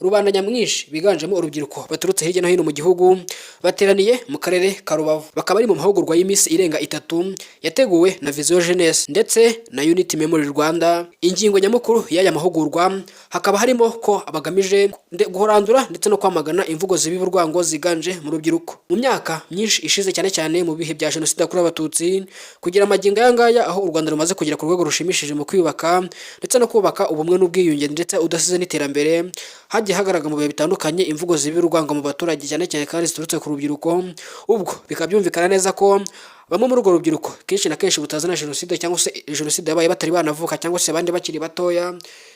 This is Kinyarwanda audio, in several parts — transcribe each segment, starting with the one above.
Rubanda nyamwinshi biganjemo urubyiruko baturutse hirya no hino mu gihugu bateraniye mu karere ka Rubavu, bakaba bari mu mahugurwa y'iminsi irenga 3 yateguwe na Vision Jeunesse ndetse na Unity Memory Rwanda. Ingingo nyamukuru y'aya mahugurwa hakaba harimo ko bagamije guhorandura ndetse no kwamagana imvugo zibiba urwango ziganje mu rubyiruko. Mu myaka myinshi ishize, cyane cyane mu bihe bya Jenoside yakorewe Abatutsi, kugira amagingo aya ngaya aho u Rwanda rumaze kugera ku rwego rushimishije mu kwiyubaka ndetse no kubaka ubumwe n'ubwiyunge ndetse udasize n'iterambere, hagiye hagaragara mu bihe bitandukanye imvugo zibiba urwango mu baturage, cyane cyane kandi ziturutse ku rubyiruko. Ubwo bikaba byumvikana neza ko bamwe muri urwo rubyiruko kenshi na kenshi batazi na jenoside, cyangwa se jenoside yabaye batari banavuka, cyangwa se abandi bakiri batoya.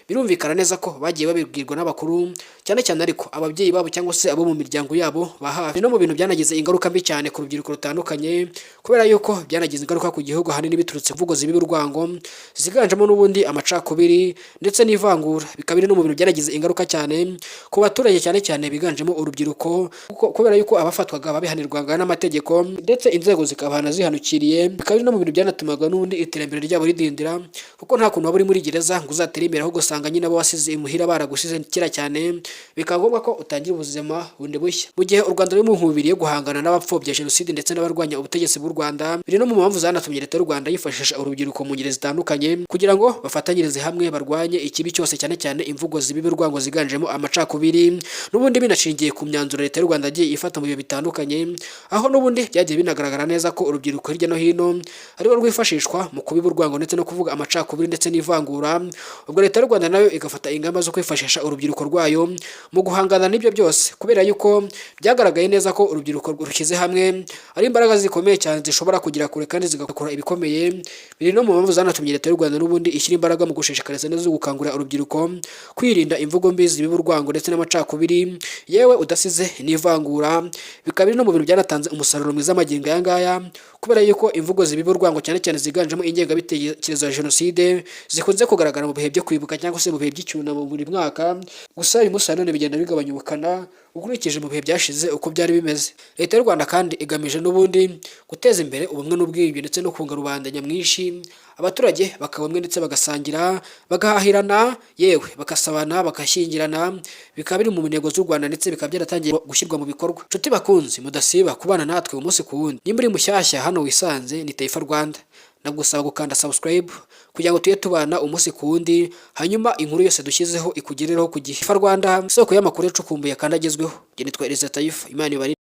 Birumvikana neza ko bagiye babibwirwa n'abakuru, cyane cyane ariko ababyeyi babo cyangwa se abo mu miryango yabo ba hafi. No mu bintu byanagize ingaruka mbi cyane ku rubyiruko rutandukanye, kubera yuko byanagize ingaruka ku gihugu, ahanini biturutse mvugo zibiba urwango ziganjemo n'ubundi amacakubiri ndetse n'ivangura, bikaba biri no mu bintu byanagize ingaruka cyane ku baturage, cyane cyane biganjemo urubyiruko, kubera yuko abafatwaga babihanirwaga n'amategeko ndetse inzego zikabahana zihanukiriye. Bikaba biri no mu bintu byanatumaga n'ubundi iterambere ryabo ridindira, kuko nta kuntu waba uri muri gereza ngo uzatere imbere, ahubwo usanga nyine abo wasize imuhira baragusize kera cyane, bikaba ngombwa ko utangira ubuzima bundi bushya. Mu gihe u Rwanda ruri mu nkubiri yo guhangana n'abapfobya jenoside ndetse n'abarwanya ubutegetsi bw'u Rwanda, biri no mu mpamvu zanatumye Leta y'u Rwanda yifashisha urubyiruko mu ngeri zitandukanye kugira ngo bafatanyirize hamwe barwanye ikibi cyose, cyane cyane imvugo zibiba urwango ziganjemo amacakubiri, n'ubundi binashingiye ku myanzuro Leta y'u Rwanda yagiye ifata mu bihe bitandukanye, aho n'ubundi byagiye binagaragara neza ko urubyiruko hirya no hino aribo rwifashishwa mu kubiba urwango ndetse no kuvuga amacakubiri ndetse n'ivangura. Ubwo Leta y'u Rwanda nayo igafata ingamba zo kwifashisha urubyiruko rwayo mu guhangana n'ibyo byose, kubera yuko byagaragaye neza ko urubyiruko rushyize hamwe ari imbaraga zikomeye cyane zishobora kugera kure kandi zigakora ibikomeye. Biri no mu mpamvu zanatumye Leta y'u Rwanda n'ubundi ishyira imbaraga mu gushishikariza neza gukangurira urubyiruko kwirinda imvugo mbi zibiba urwango ndetse n'amacakubiri, yewe udasize n'ivangura. Bikaba biri no mu bintu byanatanze umusaruro mwiza magingo aya ngaya, kubera yuko imvugo zibiba urwango, cyane cyane ziganjemo ingengabitekerezo ya jenoside, zikunze kugaragara mu bihe byo kwibuka cyangwa se mu bihe by'icyunamo buri mwaka. Gusa uyu munsi wa none bigenda bigabanya ubukana ukurikije mu bihe byashize uko byari bimeze. Leta y'u Rwanda kandi igamije n'ubundi guteza imbere ubumwe n'ubwiyunge ndetse no kunga rubanda nyamwinshi, abaturage bakaba bamwe ndetse bagasangira, bagahahirana, yewe bagasabana, bagashyingirana. Bikaba biri mu ntego z'u Rwanda ndetse bikaba byaratangiye gushyirwa mu bikorwa. Nshuti bakunzi mudasiba kubana natwe umunsi ku wundi, nimba uri mushyashya hano wisanze, ni Taifa Rwanda, nagusaba gukanda subscribe kugira ngo tujye tubana umunsi ku wundi, hanyuma inkuru yose dushyizeho ikugerereho ku gihe. Taifa Rwanda, isoko y'amakuru yacukumbuye kandi agezweho. Njye nitwa Elisa Taifa. Imana ibarinde.